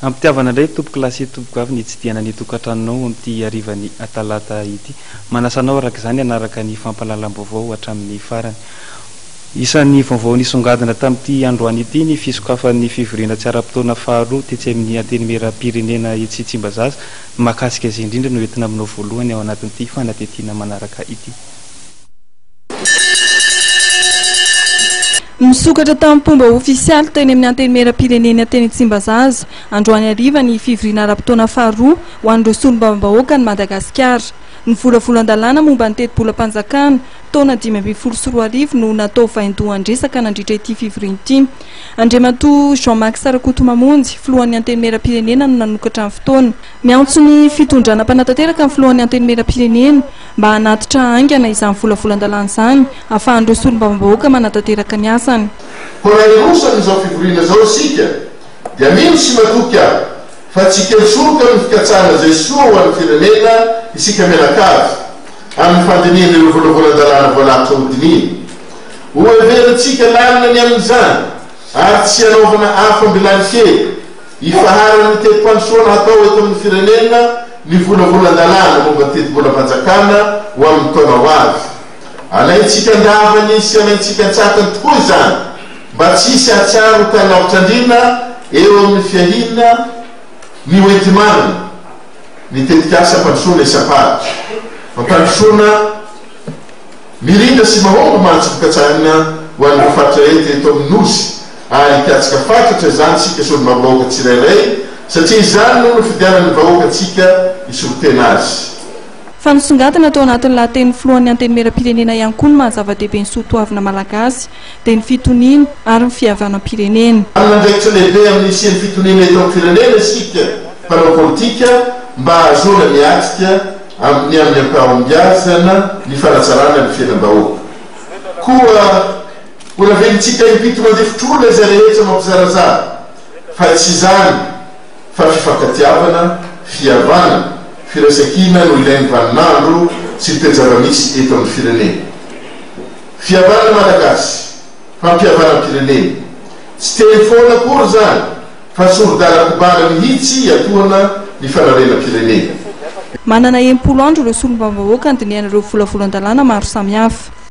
Ampitiavana indray tompokolahy sy tompokovavy ny hitsidihana ny tokantranonao amin'ity harivan'ny talata ity. Manasa anao araka izany hanaraka ny fampahalalam-baovao hatramin'ny farany. Isan'ny vaovao nisongadina tamin'ity androany ity ny fisokafan'ny fivoriana tsy ara-potoana faharoa tetsy amin'ny Antenimierampirenena etsy Tsimbazaza. Ny mahakasika izay indrindra no entina aminao voalohany ao anatin'ity fanadihadiana manaraka ity. Nisokatra tamim-pomba ofisialy teny amin'ny Antenimierampirenena teny Tsimbazaza, androany hariva ny fivoriana ara-potoana faharoa ho an'ireo solombavambahoakan'i Madagasikara. Ny volavolan-dalàna momba ny tetibolam-panjakana, taona 2015 no natao vaindohan-dresaka nandritra ity fivoriana ity. Andriamatoa Jean Max Rakotomamonjy, filohan'ny Antenimierampirenena no nanokatra ny fotoana. Miantso ny fitondrana mpanatanteraka ny filohan'ny Antenimierampirenena mba hanatitra haingana izany volavolan-dalàna izany ahafahan'ireo solombavambahoaka manatanteraka ny asany. Koa raha hiroso amin'izao fivoriana izao isika dia mino sy matoky aho fa tsy kely soroka amin'ny fikatsahana izay soa ho an'ny firenena isika mianakavy amin'ny fandinihana ireo volavolan-dalàna voalahatra hodinihina. Hoheverintsika lalina ny amin'izany ary tsy hanaovana afo am-bilany kely. Ifaharan'ny teti-pandrosoana hatao eto amin'ny firenena ny volavolan-dalàna momba ny tetibolam-panjakana ho amin'ny taona ho avy. Alaintsika an-davany sy alaintsika an-tsakany tokoa izany mba tsy hisy hahatsiaro ho tany lavitr'andriana eo amin'ny fiahiana ny hoenti-manana ny tetikasam-pandrosoana isam-paritra. Fampandrosoana mirindra sy mahomby mantsy no katsahina ho an'ireo faritra rehetra eto amin'ny Nosy. ary hikatsaka fatratra izany isika solombavambahoaka tsirairay satria izany no nofidianan'ny vahoaka antsika hisolo tena azy. Fa nisongadina tao anatin'ny lahatenin'ny filohan'ny Antenimierampirenena ihany koa ny maha zava-dehibe ny soatoavina malagasy, dia ny fitoniana ary ny fihavanam-pirenena. Manana andraikitra lehibe amin'ny hisian'ny fitoniana eto amin'ny firenena isika mpanao politika mba hahazoana miatrika amin'ny amin'ny am-pahombiazana ny fanatsarana ny fiainam-bahoaka. Koa Ho laventsika impito mandefitr'olona izay rehetra mampizarazara, fa tsy izany fa fifankatiavana, fihavanana, firaisankina no ilain'ny vaninandro sy ny toe-javamisy eto amin'ny firenena. Fihavanana Malagasy, fampihavanam-pirenena. Tsy teny foana akory izany fa sori-dalan-kobana mihitsy iatohana ny fanarenam-pirenena. Manana 60 andro ireo solombavambahoaka handinihana ireo volavolan-dalàna maro samihafa.